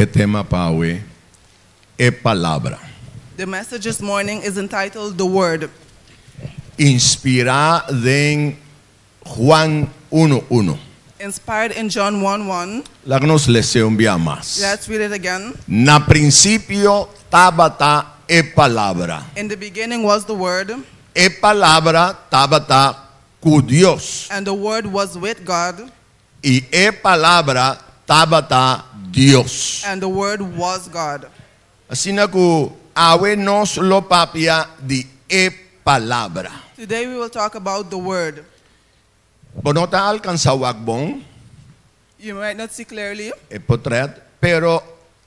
E tema pa awe, E Palabra. The message this morning is entitled The Word. Inspirá den Juan unu unu. Inspired in John 1:1. Laga nos les'é un bia mas. Let's read it again. Na prinsipio tabata e Palabra. In the beginning was the Word. E Palabra tabata ku Dios. And the Word was with God. I e Palabra tabata Dios. And the Word was God. Asina ku awe nos lo papia di e Palabra. Today we will talk about the Word. Bo no ta alkansá wak bon. You might not see clearly. E potret, pero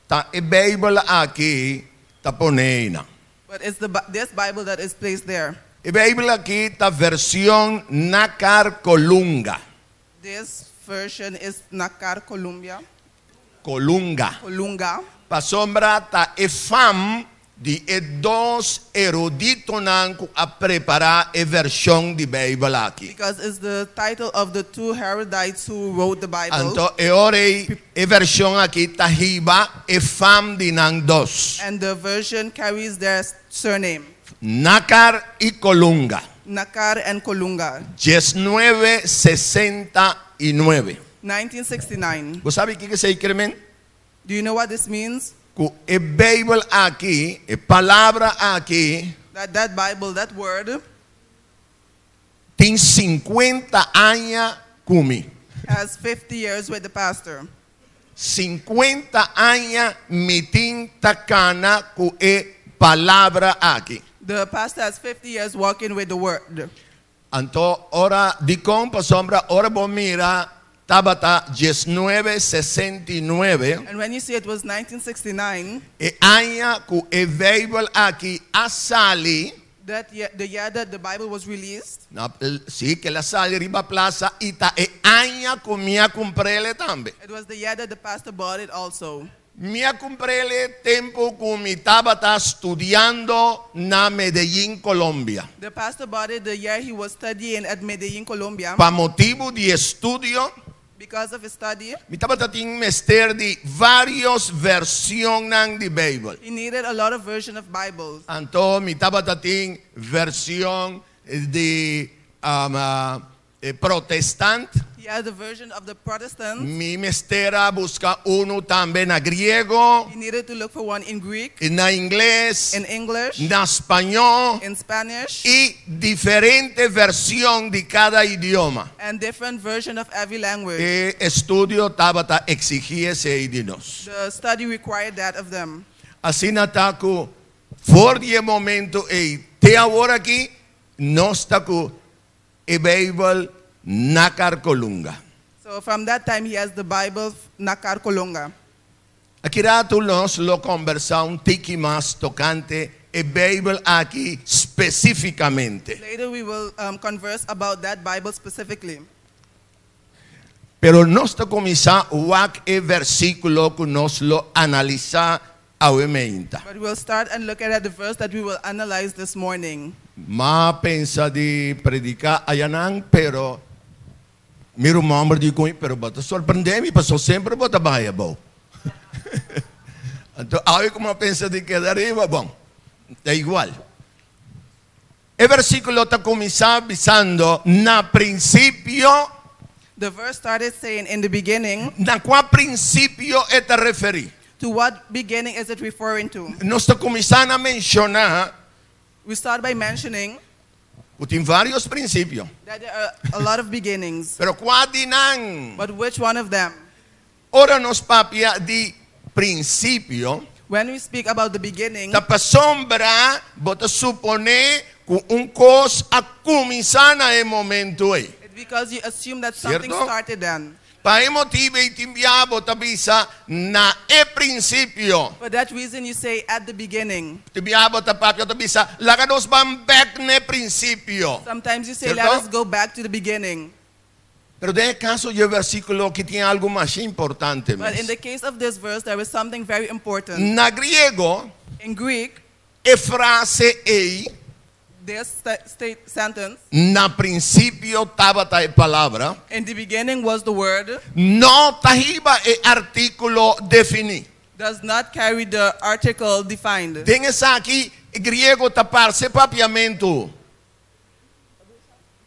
ta e Beibel aki ta pone einan. But it's the this Bible that is placed there. E Beibel aki ta version Nácar Colunga. This version is Nácar Columbia. Colunga. Colunga. Pasobra ta e fam di e dos eruditonan ku a prepará e vershon di Beibel aki. Because it's the title of the two erudites who wrote the Bible. Anto e ora ei e vershon aki ta hiba e fam di nan dos. And the version carries their surname. Nácar i Colunga. Nácar and Colunga. 1969. 1969. Bo sabi kiko esei kere men? Do you know what this means? Ku e Beibel aki, e Palabra aki. That that Bible, that word. Tin sinkuenta aña ku mi. Has 50 years with the pastor. Sinkuenta aña mi tin ta kana ku e Palabra aki. The pastor has 50 years walking with the word. Anto ora dikon? Pasobra ora bo mira tabata 1969. And when you see it was 1969. E aña ku e Beibel aki a sali. That year, the year that the Bible was released. Na, si, ku el a sali riba plasa i ta e aña ku mi a kumpr'é tambe. It was the year that the pastor bought it also. Mi a kumpr'é tempu ku mi tabata studiando na Medellín, Colombia. The pastor bought it the year he was studying at Medellín, Colombia. Pa motibu di estudio. Because of his study. Mi tabata tin mester di vários versionnan di Beibel. He needed a lot of version of Bibles. Anto mi tabata tin version di protestant. He had the version of the Protestants. Mi mester a buska unu tambe na griego. He needed to look for one in Greek. Na ingles. In English. Na spañó. In Spanish. I diferente version di kada idioma. And different version of every language. E estudio tabata exigí esei di nos. The study required that of them. Asina ta ku for di e momento ei te awor aki nos ta ku e Beibel Nácar Colunga. So from that time he has the Bible Nácar Colunga. Aki ratu nos lo kombersá un tiki mas tokante e Beibel aki spesífikamente. Later we will converse about that Bible specifically. Pero nos ta kuminsá wak e versíkulo ku nos lo analisá awe meinta. But we will start and look at the verse that we will analyze this morning. M'a pensa di prediká ayanan, pero mi ruman homber di ku mi, pero bo ta sorprendé mi, pasobra semper bo ta bai abou. Anto awe ku m'a pensa di keda ariba, bon, ta igual. E versíkulo ta kuminsá bisando, Na prinsipio. The verse started saying, In the beginning. Na kua prinsipio e ta referí? To what beginning is it referring to? Nos ta kuminsá na menshoná. We start by mentioning. Ku tin vários prinsipio. That there are a lot of beginnings. Pero kua di nan? But which one of them? Ora nos papia di prinsipio. When we speak about the beginning. Ta pasobra bo ta suponé ku un kos a kuminsá na e momentu ei. It's because you assume that something Sierto? started then. Pa e motibu ei tin bia bo ta bisa na e prinsipio. For that reason you say at the beginning. Tin bia bo ta papia ta bisa laga nos ban bèk n'e prinsipio. Sometimes you say let Sierto? us go back to the beginning. Pero den e kaso dje versíkulo aki tin algu masha importante But in mes. the case of this verse there is something very important. Na griego, In Greek, e frase ei, this state sentence. Na prinsipio tabata e Palabra. In the beginning was the Word. No ta hiba e artíkulo definí. does not carry the article defined. Den esaki, griego ta parse papiamento.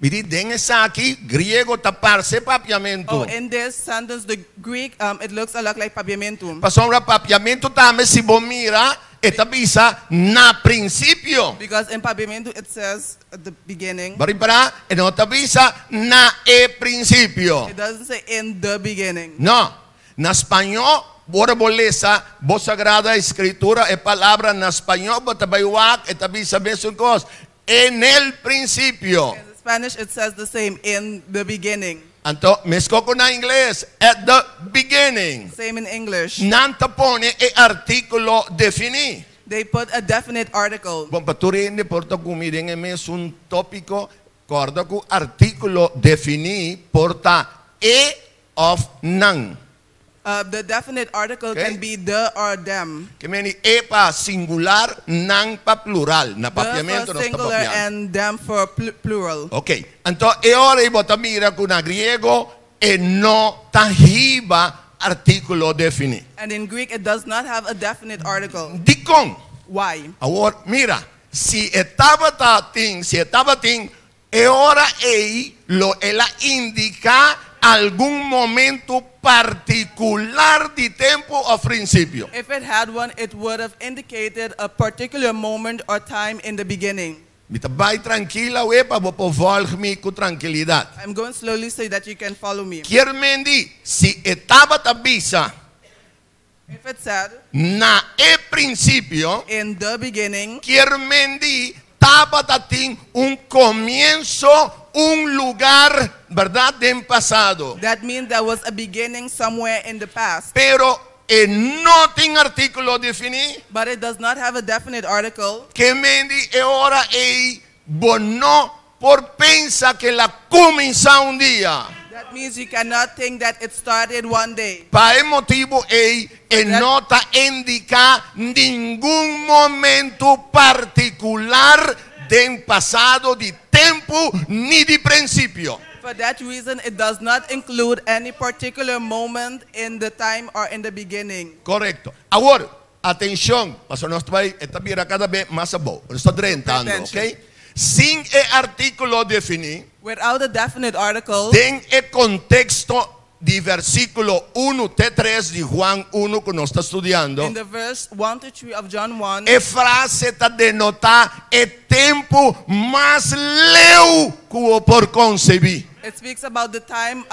Mi di, den esaki, griego ta parse papiamento. Oh, in this sentence, the Greek, it looks a lot like papiamento. Pasobra papiamento tambe si bo mira, e ta bisa na prinsipio. Because in papiamento it says at the beginning. Bo a ripará? E no ta bisa na e prinsipio. It doesn't say in the beginning. No. Na spañó, ora bo lesa bo Sagrada Escritura, e palabra na spañó bo ta bai wak, e ta bisa mesun kos, En el principio. In Spanish it says the same, in the beginning. Anto, meskos ku na ingles, at the beginning. Same in English. Nan ta pone e artíkulo definí. They put a definite article. Bon, pa tur hende por ta ku mi den e mesun tópiko, kòrda ku artíkulo definí por ta e òf nan. The definite article can be the or them. Ke meni e pa singular, nan pa plural. Na The for papiamentu nos ta singular papiando. and them for plural. Ok. Anto e ora ei bo ta mira ku na griego e no ta hiba artíkulo definí. And in Greek it does not have a definite article. Dikon? Why? Awor mira, si e tabata tin, si e tabatin E ora ei lo el a indiká algun momentu partikular di tempu òf prinsipio. If it had one, it would have indicated a particular moment or time in the beginning. Mi ta bai trankil awe pa bo por vòlg mi ku trankilidat. I'm going slowly so that you can follow me. Kier men di, si e tabata bisa If it said. Na e prinsipio. In the beginning. Kier men di tabata tin un komienso, un lugar, bèrdat, den pasado. That means there was a beginning somewhere in the past. Pero e no tin artíkulo definí. But it does not have a definite article. Ke men di e ora ei bo no por pensa ke el a kuminsá un dia. That means you cannot think that it started one day. Pa e motibu ei e no ta indiká ningun momentu partikular den pasado di tempu ni di prinsipio. For that reason it does not include any particular moment in the time or in the beginning. Korekto. Awor, atenshon, pasobra nos ta bai, e ta bira kada be mas abou. Nos ta drentando, Attention. ok? Sin e artíkulo definí. Without a definite article. Den e konteksto di versíkulo unu te tres di Juan unu ku nos ta studiando, In the verse one to three of John one. e frase ta denotá e tempu mas leu ku bo por konsebí. It speaks about the time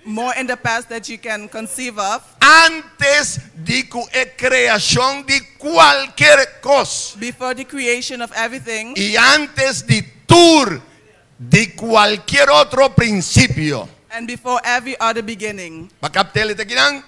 more in the past that you can conceive of. Antes di ku e kreashon di kualker kos. Before the creation of everything. I antes di tur di kualkier otro prinsipio. And before every other beginning. Ba kaptele te kinan?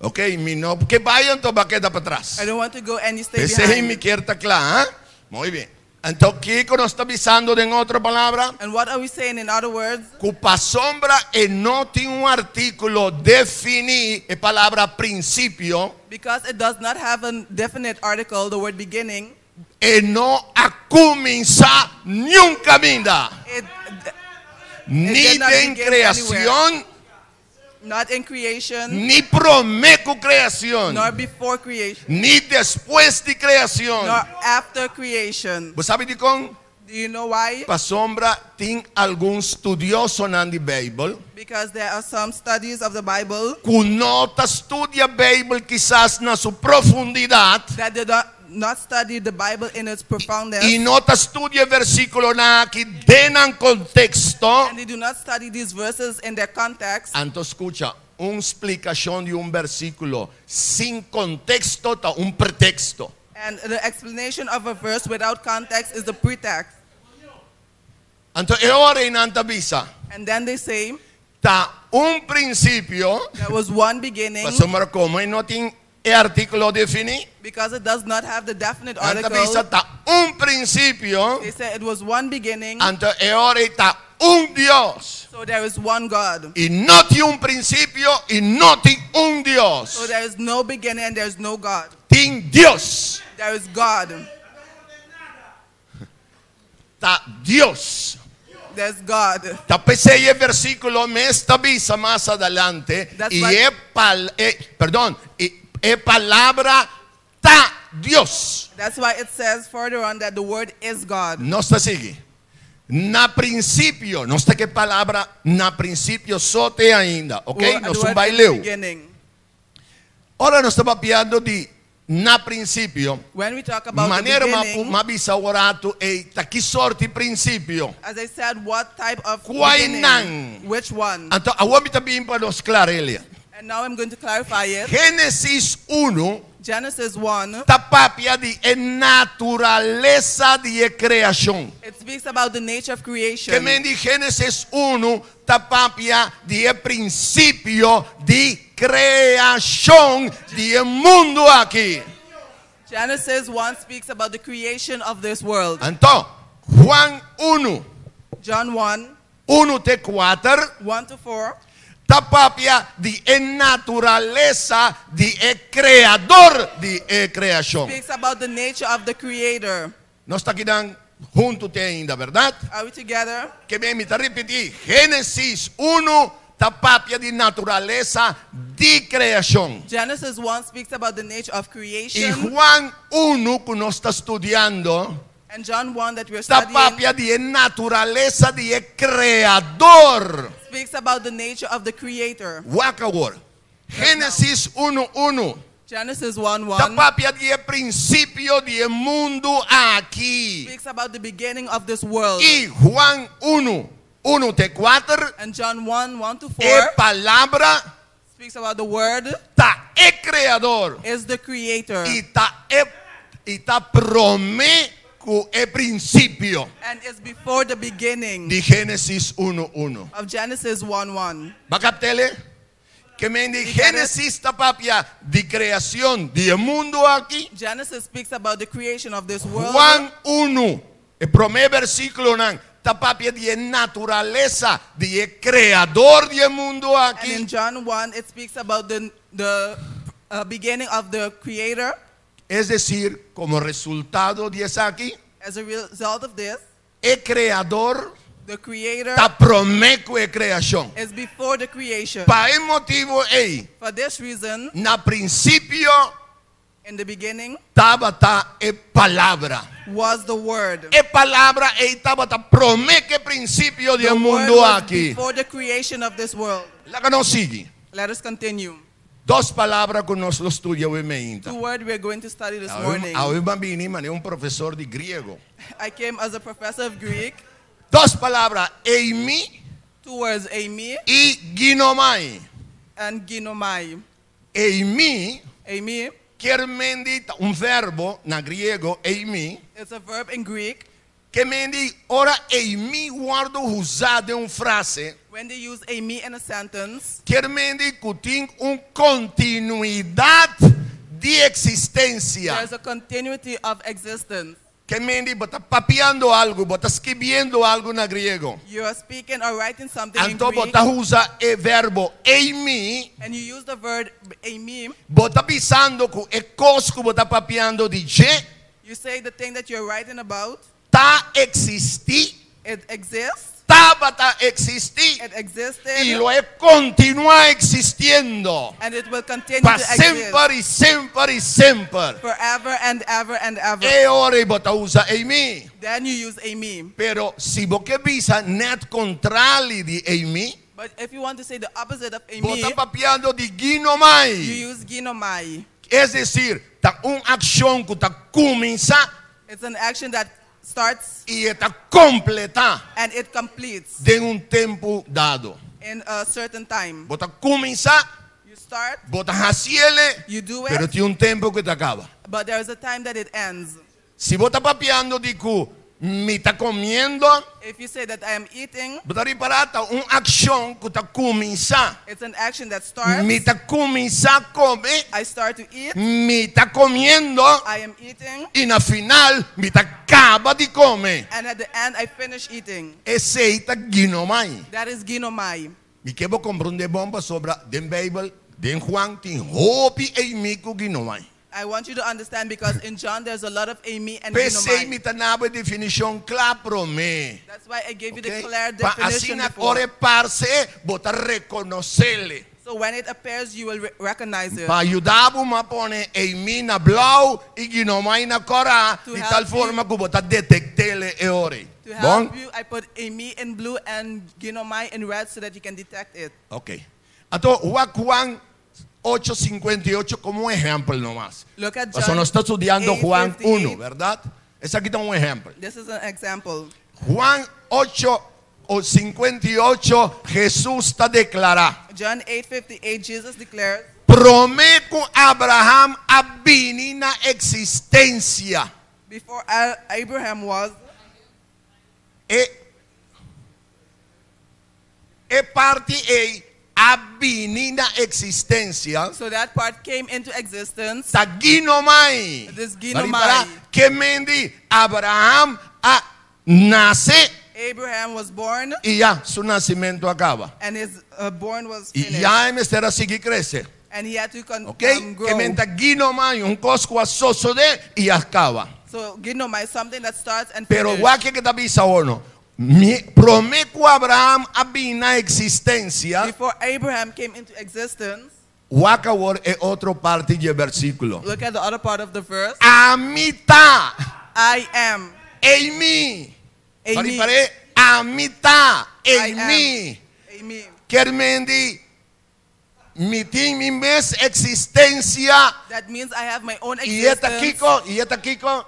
Ok, mi no ke bai anto ba keda patras. I don't want to go and stay P'esei behind. mi kier ta kla, ha? Muy bien. Anto kiko nos ta bisando den otro palabra? And what are we saying in other words? Ku pasobra e no tin un artíkulo definí, e palabra prinsipio, Because it does not have a definite article, the word beginning. E no a kuminsá niun kaminda, ni den kreashon, ni promé ku kreashon, ni despues di kreashon. Bo sabi dikon? Pasobra tin algun studiosonan di Beibel ku no ta studia Beibel kisas na su profundidat. Not study the Bible in its profoundness. I no ta studia e versíkulonan aki den nan konteksto. And they do not study these verses in their context. Anto skucha, un splikashon di un versíkulo sin konteksto ta un preteksto. And the explanation of a verse without context is a pretext. Anto e ora ei nan ta bisa. And then they say. Ta un prinsipio. There was one beginning. Pasobra komo e no tin e artíkulo definí. Because it does not have the definite Nan ta article. bisa ta un prinsipio. They say it was one beginning. Anto e ora ei ta un Dios. So there is one God. I no tin un prinsipio i no tin un Dios. So there is no beginning and there is no God. Tin Dios. There is God. Ta Dios. There's God. Ta p'esei e versíkulo mes ta bisa mas adelante, That's i why e pal, e, perdon, i, E palabra ta Dios. That's why it says further on that the Word is God. Nos ta sigui. Na prinsipio, nos ta ku e palabra na prinsipio so te ainda, ok? Or the Nos word un bai in the leu. beginning. Ora nos ta papiando di na prinsipio, When we talk about the manera m'a beginning, m'a bisa ora ei, ta ki sorto di prinsipio. as I said, what type of Kua beginning? nan? Which one? Anto, awor mi ta bin pa nos klar'é. And now I'm going to clarify it. Génesis 1 Genesis 1, ta papia di e naturalesa di e kreashon. it speaks about the nature of creation. Ke men di Génesis 1 ta papia di e prinsipio di kreashon di e mundu aki. Genesis 1 speaks about the creation of this world. Anto, Juan 1, John 1, 1 te 4, 1 to 4, ta papia di e naturalesa di e kreador di e kreashon. speaks about the nature of the creator. Nos ta akinan huntu te ainda, bèrdat? Are we together? Ke men mi ta ripití, Génesis 1 ta papia di naturalesa di kreashon. Genesis 1 speaks about the nature of I creation. Juan 1 ku nos ta studiando And John 1 that we're ta studying papia di e naturalesa di e kreador. speaks about the nature of the creator. Wak awor. Génesis 1 1 Genesis 1 ta 1 papia di e prinsipio di e mundu aki. speaks about the beginning of this world. I Juan 1 1 te 4 And John 1 1 to e 4 palabra speaks about the word ta e kreador is the creator i ta e i ta promé ku e prinsipio and is before the beginning di Génesis 1 1. of Genesis 1 1. Bo a kapt'é? Ke men di You get it? Génesis ta papia di kreashon di e mundu aki. Genesis speaks about the creation of this world. Juan 1, e promé versíkulonan, ta papia di e naturalesa di e kreador di e mundu And in aki. John 1, it speaks about the, the uh, beginning of the creator. Es desir, komo resultado di esaki, As a result of this, e kreador the creator ta promé ku e kreashon. is before the creation. Pa e motibu ei, For this reason, na prinsipio in the beginning tabata e palabra. was the Word. E palabra ei tabata promé ku e prinsipio di The e Word mundu was aki. before the creation of this world. Laga nos sigui. Let us continue. Dos palabra ku nos lo studia awe mainta. Two words we are going to study this morning. Awe m'a bini manera un profesor di griego. I came as a professor of Greek. Dos palabra, eimi Two words, eimi i ginomai. and ginomai. Eimi, Eimi, kier men di un verbo na griego, eimi, it's a verb in Greek. ke men di ora eimi wòrdu usá den un frase, When they use eimi in a sentence, kier men di ku tin un kontinuidat di eksistensia. there's a continuity of existence. Ke men di bo ta papiando algu, bo ta skirbiendo algu na griego. You are speaking or writing something in Anto Greek, bo ta usa e verbo eimi, and you use the verb eimi. bo ta bisando ku e kos ku bo ta papiando di dje You say the thing that you're writing about, ta eksistí, it exists, tabata eksistí it existed, i lo e kontinuá eksistiendo and it will continue pa to exist semper i semper i semper. forever and ever and ever. E ora bo ta usa eimi. Then you use eimi. Pero si bo ke bisa nèt kontrali di eimi, But if you want to say the opposite of bo ta eimi, papiando di ginomai. you use ginomai. Es desir, ta un akshon ku ta kuminsá It's an action that starts i e ta kompletá and it completes den un tempu dado. in a certain time. Bo ta kuminsá, You start, bo ta hasié, you do pero it, tin un tempu ku e ta kaba. but there is a time that it ends. Si bo ta papiando di ku mi ta komiendo, If you say that I am eating, bo ta ripará ta un akshon ku ta kuminsá. it's an action that starts. Mi ta kuminsá kome, I start to eat, mi ta komiendo I am eating, i na final mi ta kaba di kome. and at the end I finish eating. Esei ta ginomai. That is ginomai. Mi ke bo komprondé bon pasobra den Beibel, den Juan tin hopi eimi ku ginomai. I want you to understand because in John there's a lot of eimi and P'esei mi ginomai. ta duna bo e definishon kla promé. That's why I gave you the Okay? clear Pa definition asina before. ora e parse, bo ta rekonosé. So when it appears, you will recognize it. Pa yuda bo m'a pone eimi na blou i ginomai na kòrá To di help tal you- forma ku bo ta detekt'é e ora ei. To Bon? help you, I put eimi in blue and ginomai in red so that you can detect it. Ok. Anto, wak Juan 8:58 komo un ehèmpel nomas. Look at Pasobra John nos ta studiando Juan 8:58. 1, bèrdat? Esaki ta un ehèmpel. This is an example. Juan 8:58, Hesus ta deklará. John 8:58, Jesus declares, Promé ku Abraham a bini na eksistensia, Before Abraham was, e e parti ei a bini na eksistensia, so that part came into existence. Ta ginomai. It is ginomai. Maripara, ke mendi Abraham a nase Abraham was born i ya su nasementu a kaba. and his born was I finished. ya e mester a sigui krese. And he had to Ok? grow. Ke men ta ginomai, un kos ku a sosodé i a kaba. So ginomai is something that starts and Pero finishes. wak kiko ta bisa awor no. Mi, promé ku Abraham a bini na eksistensia, Before Abraham came into existence, wak awor e otro parti di e versíkulo. Look at the other part of the verse. Ami ta. I am. Eimi. Eimi. Pare, ami ta. I am. Eimi. Eimi. Kier mendi, mi tin mi mes eksistensia. That means I have my own I e ta existence. kiko, i e ta kiko.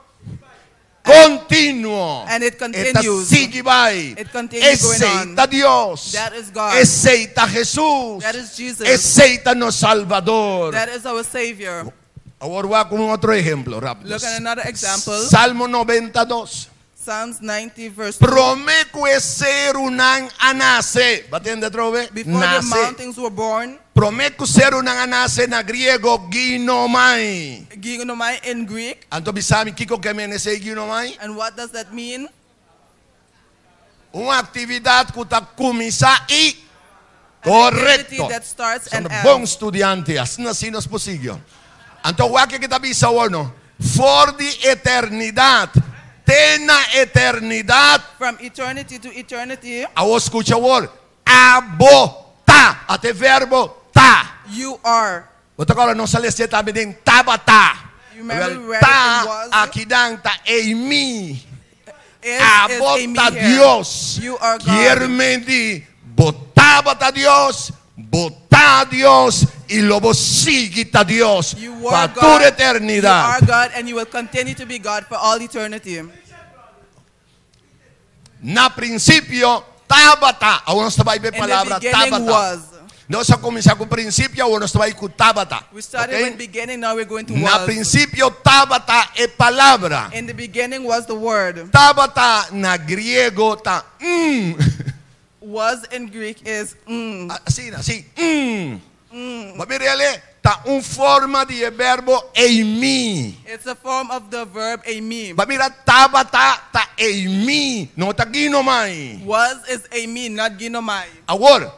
Continuo. And it E ta continues. sigui bai. It continues going Esei on. ta Dios. That is God. Esei ta Jesus. That is Jesus. Esei ta nos Salvador. That is our Savior. Awor wak un otro ehemplo rápido. Look at another example. Salmo 92. Psalms 90 verse 2. Promé ku e serunan a nase. Bo a tende atrobe? Before the Nase. mountains were born. Promé ku serunan a nase na griego ginomai. Ginomai in Greek. Anto bisa mi kiko ke men esei ginomai? And what does that mean? Un aktividat ku ta kuminsá i An activity Korekto. that starts and Son ends. bon studiante, asina asina nos por sigui. Anto wak kiko ta bisa awor no. For di eternidat te na eternidat. From eternity to eternity. Awor skucha awor. Abo ta. Ata e verbo ta. You are. Bo ta kòrda nos a lesa tambe den tabata. You remember Wel, where ta it was? akinan ta eimi. Is, Abo is eimi ta here. Dios. You are God. Kier men di, bo tabata Dios, bo ta Dios i lo bo sigui ta Dios You were pa God. tur eternidat. You are God and you will continue to be God for all eternity. Na prinsipio tabata. Awor nos ta bai e In the palabra beginning tabata. was. Nos a kuminsá ku prinsipio, awor nos ta bai ku tabata. We started Okay? with beginning, now we're going to Na was. prinsipio tabata e palabra. In the beginning was the word. Tabata na griego ta. Was in Greek is. Asina, asina. Ma mira ta un forma di e verbo eimi. It's a form of the verb eimi. Bo a mira tabata ta eimi, no ta ginomai. Was is eimi, not ginomai. Awor,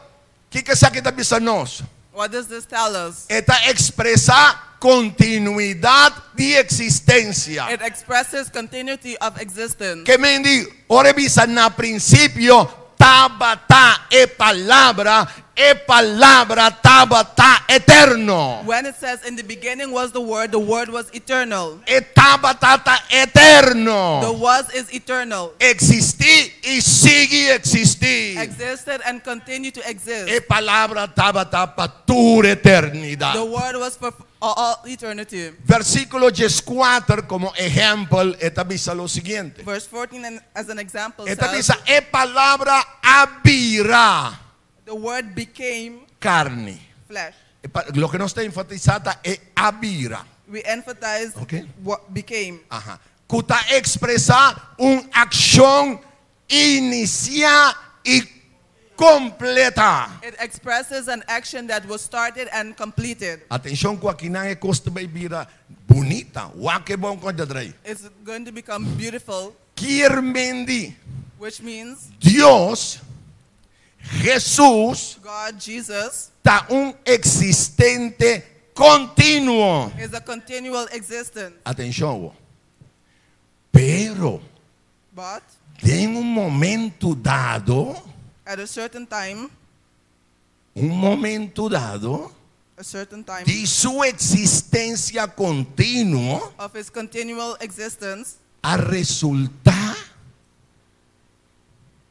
kiko esaki ta bisa nos? What does this tell us? E ta ekspresá kontinuidat di eksistensia. It expresses continuity of existence. Ke men di, ora e bisa na prinsipio tabata e palabra, e palabra tabata eterno. When it says in the beginning was the word, the word was eternal. E tabata ta eterno. The was is eternal. Eksistí i sigui eksistí. Existed and continue to exist. E palabra tabata pa tur eternidat. The word was for all eternity. Versíkulo 14 komo ehèmpel, e ta bisa lo siguiente. Verse 14 and as an example E ta says, bisa e palabra a bira the word became karni. flesh. Loke nos ta enfatisá ta e a bira. We emphasize Okay. what became. Aha. Ku ta ekspresá un akshon inisiá i kompletá. It expresses an action that was started and completed. Atenshon ku akinan e kos ta bai bira bunita. Wak e bon kon ta drei. It's going to become beautiful, Kier men di which means Dios, Hesus, God, Jesus, ta un eksistente kontinuo. is a continual existence. Atenshon, wo. Pero, But den un momento dado, at a certain time, Un momento dado A certain time di su eksistensia kontinuo of his continual existence a resultá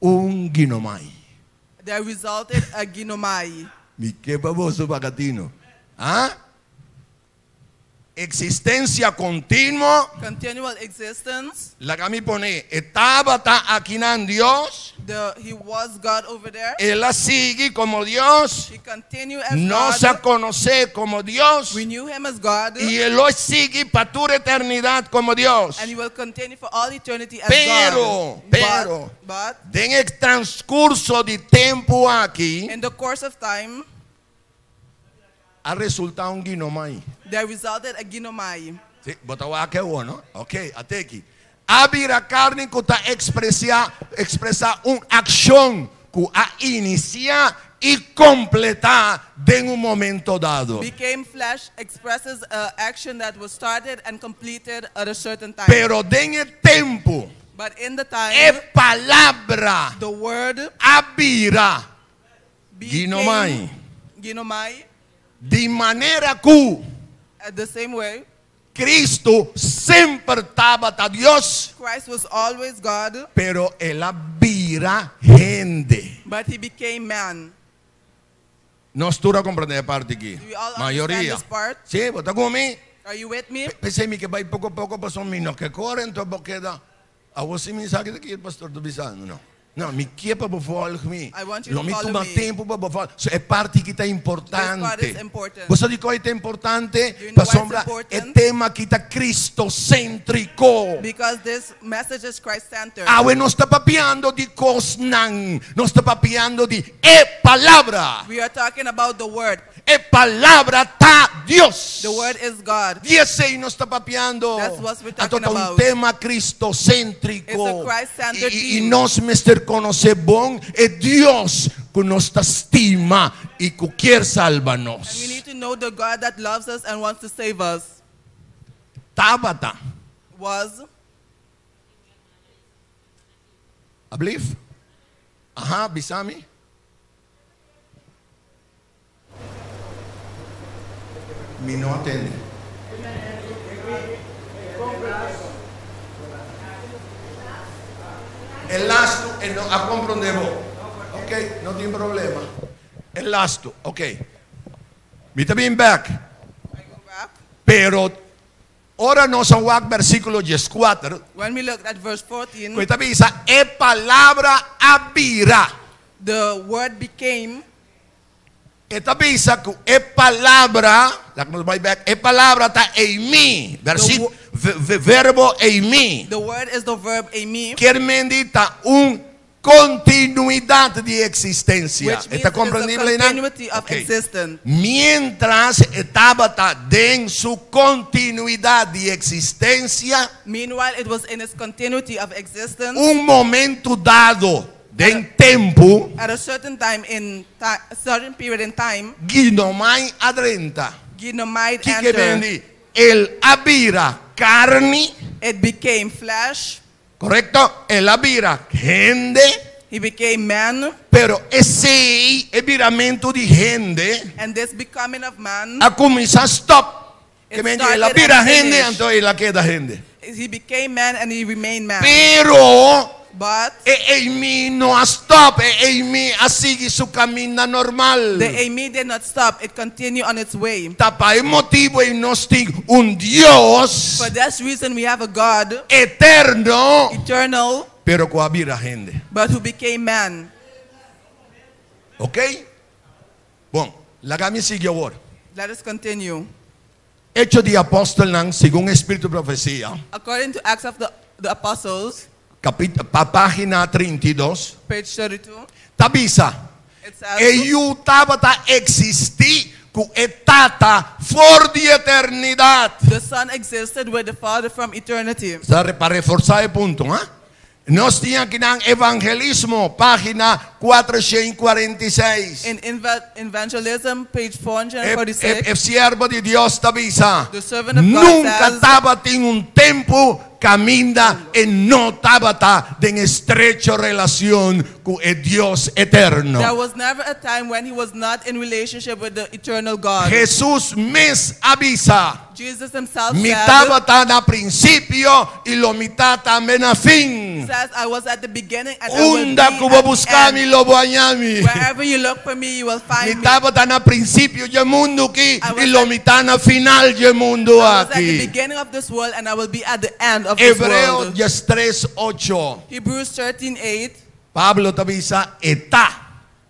un ginomai. there resulted a ginomai. Mi ke pa boso paga tino. Ah? Eksistensia kontinuo. Continual existence. Laga mi pone, e tabata akinan Dios. The, he was God over there. El a sigui komo Dios. He continued as Nos a God. konosé komo Dios. We knew him as God. I e lo sigui pa tur eternidat komo Dios. And he will continue for all eternity as Pero, God. pero, But, but den e transkurso di tempu aki, in the course of time, a resultá un ginomai. there resulted a ginomai. Sí, bo ta wak awor, no? Ok, at'é aki. A bira karni ku ta ekspresá, ekspresá un akshon ku a inisiá i kompletá den un momento dado. Became flesh expresses a action that was started and completed at a certain time. Pero den e tempu, But in the time, e palabra the word a bira became ginomai. Ginomai. Di manera ku At the same way, Cristo semper tabata Dios, Christ was always God, pero el a bira hende. but he became man. Nos tur a komprendé e parti aki. Do we all understand Mayoria. this part? Sí, bo ta ku mi? Are you with me? P'esei mi ke bai poko poko pasobra mi no ke kore, anto bo keda. Awor si mi sa ki ta ki e pastor ta bisando, no. No, mi ke pa bo volg mi. I want you Lo to mi follow tuma me. tempu pa bo volg. So e parti ki ta importante. This part is important. Bo sa dikon e ta importante? Do you know why it's Pasobra e important? tema ki ta cristocéntrico. Because this message is Christ-centered. Awe nos ta papiando di kosnan, nos ta papiando di e palabra. We are talking about the Word. E palabra ta Dios. The Word is God. Di esei nos ta papiando. That's what we're Anto talking ta un about. tema cristocéntrico. It's a Christ-centered I, i theme. nos mester konosé bon e Dios ku nos ta stima i ku kier salba And we nos. need to know the God that loves us and wants to save us. Tabata. Was Ablief? Aha, bisami. Mi no a tende. E lastu e no a komprondé bo. Ok, no tin problema. E lastu, ok. Mi ta bin bèk. Pero ora nos a wak versíkulo dieskuater, When we looked at verse 14, ku e ta bisa e palabra a bira. the word became. E ta bisa ku e palabra, laga nos bai bèk, e palabra ta eimi, versi, verbo eimi. The word is the verb eimi. Kier mendi ta un kontinuidat di eksistensia. Which means E ta komprendibel it's a einan? continuity of Okay. existence. Mientras e tabata den su kontinuidat di eksistensia, Meanwhile, it was in its continuity of existence. un momento dado den tempu, At a certain time in ti a certain period in time, Ginomai a drenta. Ginomai Kiko entered. mendi? El a bira karni. It became flesh. Korekto? El a bira hende. He became man. Pero esei, e biramentu di hende, And this becoming of man, a kuminsá stòp. It Ke mendi, el a started bira and hende, finished. anto el a keda hende. He became man and he remained man. Pero But e eimi no a stòp, e eimi a sigui su kaminda normal. the eimi did not stop, it continued on its way. Ta pa e motibu ei nos tin un Dios For this reason we have a God eterno, eternal, pero ku a bira hende. but who became man. Ok? Bon, laga mi sigui awor. Let us continue. Hecho di Apòstelnan segun Espíritu Profesia, According to Acts of the Apostles, kapit, pa página 32, page 32, ta bisa, it says, E Yu tabata eksistí ku e Tata for di eternidat. The Son existed with the Father from eternity. Sa pa reforsá e punto, ha? Nos tin akinan Evangelismo, página 446. In Evangelism, page E, 446, e, e siervo di Dios ta bisa, The servant of God Nunka says, tabatin un tempu kaminda e no tabata den estrecho relashon ku e Dios eterno. There was never a time when he was not in relationship with the eternal God. Hesus mes a bisa. Jesus himself Mi said, tabata na prinsipio i lo mi ta tambe na fin. says, I was at the beginning and I will be Unda ku bo at the buska mi end. lo bo haña mi. Wherever you look for me, you will Mi find me. tabata na prinsipio dje mundu aki I was i lo at- mi ta na final dje mundu I was at the aki. beginning of this world and I will be at the end of this Hebreo world. 13:8. Hebrews 13:8, Pablo ta bisa e ta.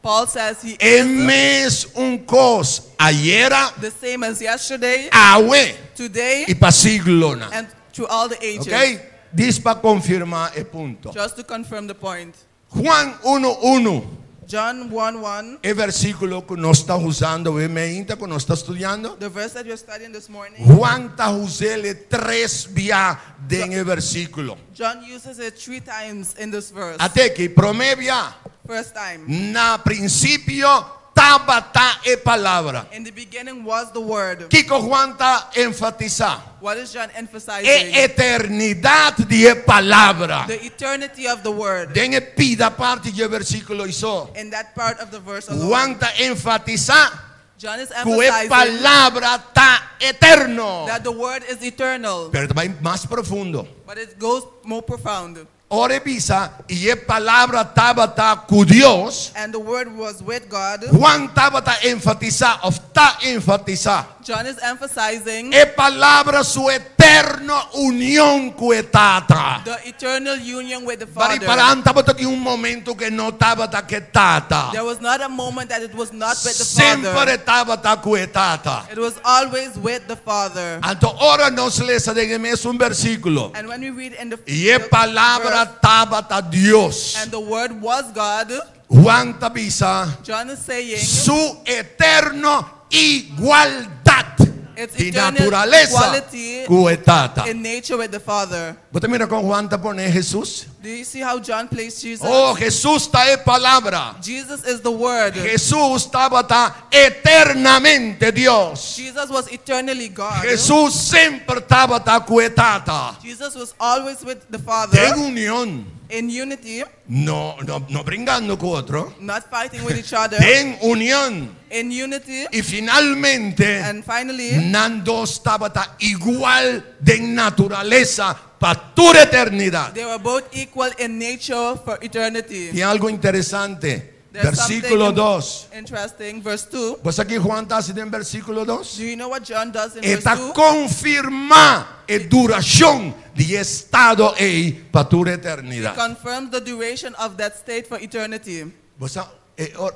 Paul says he E is mes un kos ayera, the same as yesterday, awe today, i pa siglonan. and through all the ages. Ok? Djis pa konfirmá e punto. Just to confirm the point. Juan 1:1 John 1:1, e versíkulo ku nos ta usando awe mainta, ku nos ta studiando. the verse that we're studying this morning, Juan ta us'é tres bia den e versíkulo. John uses it three times in this verse. At'é aki, promé bia, First time. na prinsipio tabata e palabra. In the beginning was the Word. Kiko Juan ta enfatisá? What is John emphasizing? E eternidat di e palabra. The eternity of the Word. Den e pida parti di e versíkulo ei so. In that part of the verse alone. Juan ta enfatisá John is ku e emphasizing palabra ta eterno. that the Word is eternal. Pero bai mas profundo. But it goes more profound. Ora e bisa i e palabra tabata ku Dios. And the Word was with God. Juan tabata enfatisá òf ta enfatisá. John is emphasizing E palabra su eterno union ku e Tata. the eternal union with the Bari Father. pará, tabata tin un momento ku no tabata ku e Tata. There was not a moment that it was not with the Semper Father. tabata ku e Tata. It was always with the Father. Anto ora nos lesa den e mesun versíkulo. And when we read in the, I e the palabra verse, tabata Dios. and the Word was God, Juan ta bisa John is saying su eterno igualdat Its di eternal naturalesa equality ku e Tata. in nature with the Father. Bo ta mira kon Juan ta pone Hesus? Do you see how John placed Jesus? Oh, Hesus ta e palabra. Jesus is the Word. Hesus tabata eternamente Dios. Jesus was eternally God. Hesus semper tabata ku e Tata. Jesus was always with the Father Den union. in unity, No, no, no bringando ku otro. not fighting with each other. Den union. In unity, I finalmente, and finally, nan dos tabata igual den naturalesa pa tur eternidat. they were both equal in nature for eternity. Tin algu interesante. There's Versíkulo something 2. interesting. Verse 2. Bo sa kiko Juan ta hasi den versíkulo 2? Do you know what John does in verse E ta 2? konfirmá e durashon di e estado ei pa tur eternidat. Confirms the duration of that state for eternity. Bo sa,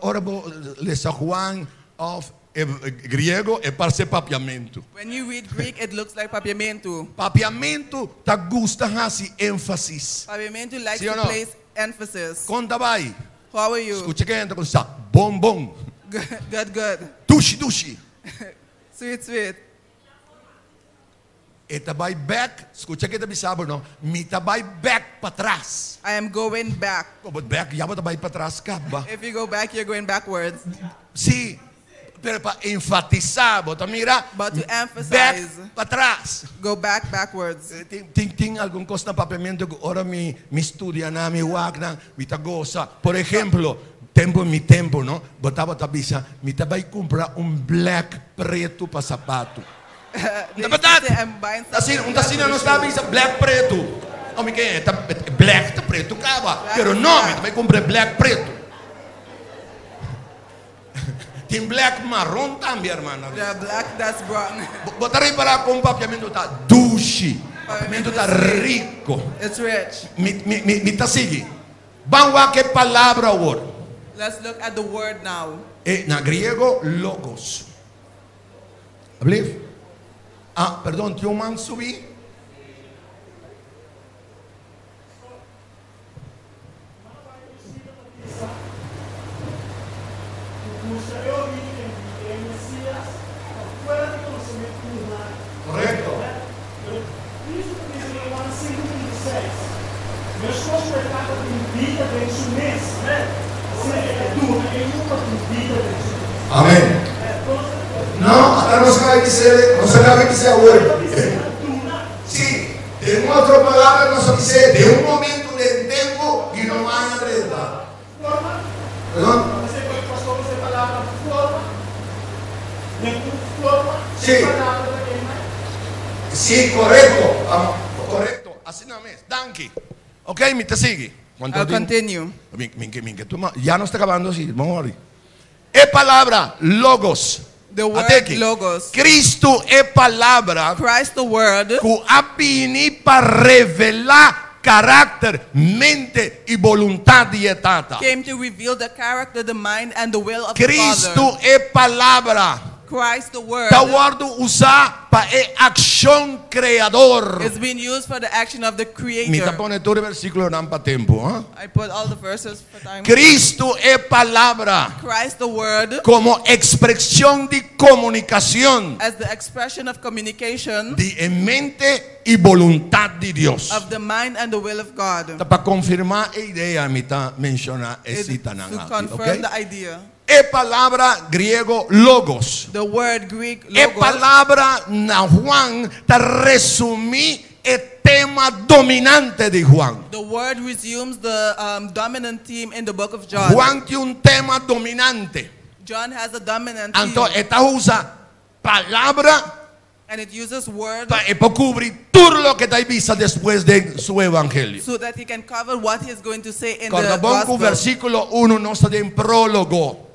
ora bo lesa Juan òf griego e parse papiamentu. When you read Greek, it looks like papiamento. Papiamentu ta gusta hasi énfasis. Papiamento likes Sí o to no? place emphasis. Kon ta bai? How are you? Skucha ken ta kontestá. Bon bon. Good, good, good. Dushi dushi. Sweet, sweet. E ta bai bèk. Skucha ken ta bisa bo no. Mi ta bai bèk patras. I am going back. Komo bèk, ya bo ta bai patras kaba. If you go back, you're going backwards. Sí, pero pa enfatisá, bo ta mira. But to Bèk emphasize, patras. go back backwards. Tin algun kos na papiamentu ku ora mi mi studia nan, mi wak nan, mi ta gosa. Por ehèmpel, tempu mi tempu, no? Bo tabata bisa, mi ta bai kumpra un black pretu pa sapatu. They Na used to berdat? say, I'm buying Asina, something un ta asina black no for ta the bisa black pretu. Oh, mi ke ta black ta pretu kaba. Black Pero is no, mi black. ta bai kumpra black pretu. Tin black maron tambe, ruman. The black that's brown. Bo ta ripará kon papiamentu ta dushi. Papiamentu ta riku. It's rich. Mi, mi, mi, mi ta sigui. Ban wak e palabra awor. Let's look at the word now. Na griego, logos. Alsjeblieft. Ah, perdon, tin un man subi. Korekto. Amèn. No, hasta no sabe qué se, no sabe qué se awor. Sí, den otro palabra. palabra nos a bis'é den un momento den tempu i no haña drenta. Perdon? Sí. Sí, korekto. Korekto. Asina mes. Danki. Ok, mi ta sigui. I'll continue. Mi, mi, mi, mi, tuma, ya nos ta kabando sí, don't worry. E palabra logos. The word Ateki. logos. Cristo e palabra Christ the word ku a bini pa revelá karakter, mente i boluntat di e Tata. came to reveal the character, the mind, and the will of the Cristo Father. e palabra Christ the word ta wòrdu usá pa e akshon kreador. is being used for the action of the Mi ta Creator. pone tur e versíkulonan pa tempu. Ha? I put all the verses for time. Cristo e palabra Christ the word komo ekspreshon di komunikashon as the expression of communication di e mente i boluntat di Dios. of the mind and the will of God. Ta pa konfirmá e idea mi ta menshoná e It- sitanan to aki, confirm okay? the idea. E palabra griego logos. The word Greek E logos palabra na Juan ta resumí e tema dominante di Juan. The word resumes the dominant theme in the book of John. Juan tin un tema dominante. John has a dominant Anto theme, e ta usa palabra and it uses word pa e por kubri tur loke e ta bisa despues den su evangelio. so that he can cover what he's going to say in Korda the bon ku gospel. versíkulo 1 nos ta den prólogo.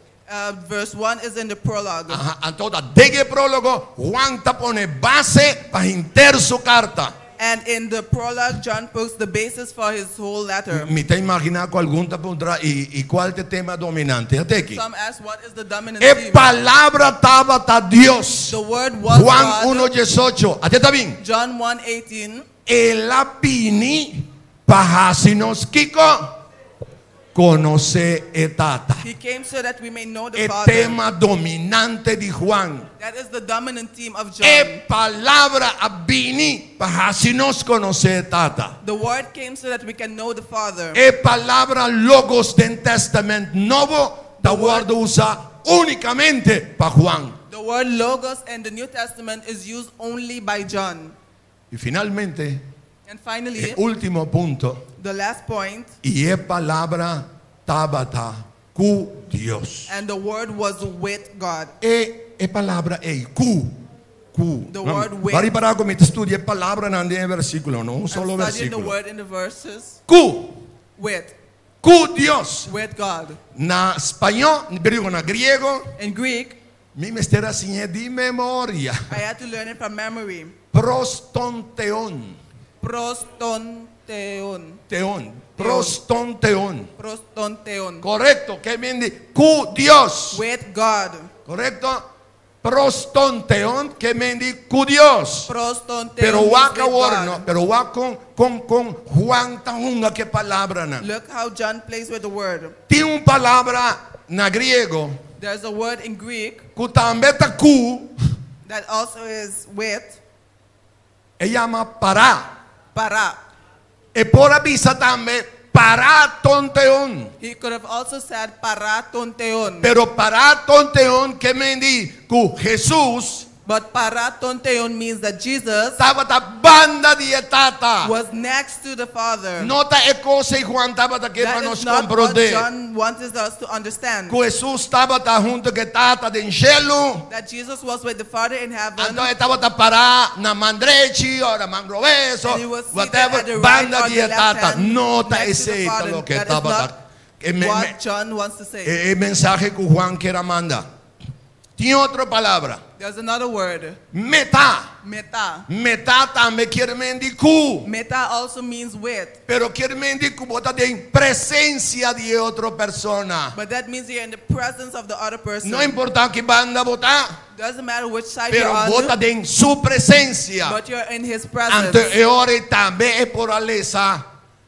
Verse 1 is in the prologue. Aha, anto ta den e prólogo Juan ta pone base pa henter su karta. And in the prologue, John puts the basis for his whole letter. Mi ta imaginá ku algun ta puntra i i kual ta e tema dominante. Ata aki. Some ask, what is the dominant E theme? palabra tabata Dios. The word was Juan God. 1.18. Ata ta bin. John 1:18. El a bini pa hasi nos kiko? Konosé e Tata. He came so that we may know the E Father. tema dominante di Juan. That is the dominant theme of John. E palabra a bini pa hasi nos konosé e Tata. The word came so that we can know the Father. E palabra logos den Tèstamènt Nobo ta wòrdu usá únikamente pa Juan. The word logos in the New Testament is used only by John. I finalmente, And finally, e último punto, the last point, i e palabra tabata ku Dios. and the word was with God. E e palabra ei, ku, ku. The word with. Bo a ripará ku mi ta studia e palabranan den e versíkulo, no un solo I'm studying the versíkulo. word in the verses. Ku, With, ku Dios. with God. Na spañó, digo, na griego, In Greek, mi mester a siñ'é di memoria. I had to learn it from memory. Prostonteon. Prostonteon. Teon. Prostonteon. Prostonteon. Korekto. Ke men di ku Dios. With God. Korekto. Prostonteon ke men di ku Dios. Prostonteon. Pero means wak with awor God. no, pero wak kon kon kon Juan ta hunga ku e palabranan. Look how John plays with the word. Tin un palabra na griego There's a word in Greek ku tambe ta ku, that also is with e yama pará. para. E por a bisa tambe paratonteon. He could have also said para tonteon. Pero paratonteon ke men di ku Jesus But para tonteon means that Jesus tabata banda di e Tata. was next to the Father. No ta e kos ei Juan tabata ke pa That nos is not what komprondé. John wants us to understand. Ku Jesus tabata huntu ku e Tata den shelu. That Jesus was with the Father in heaven. Anto e tabata pará na man drechi o na man robes And he was seated whatever at the right banda or di the e left Tata. hand No ta next to the esei ta Father. loke That is tabata. not E me- what me- John wants to say. e mensahe ku Juan kier a manda. Tin otro palabra. There's another word, Meta. meta. Meta tambe kier men di ku. Meta also means with, Pero kier men di ku bo ta den presensia di otro persona. but that means you're in the presence of the other person. No importá ki banda bo ta, Doesn't matter which side pero you're bo ta on, den su presensia. but you're in his presence. Anto e ora ei tambe e por a lesa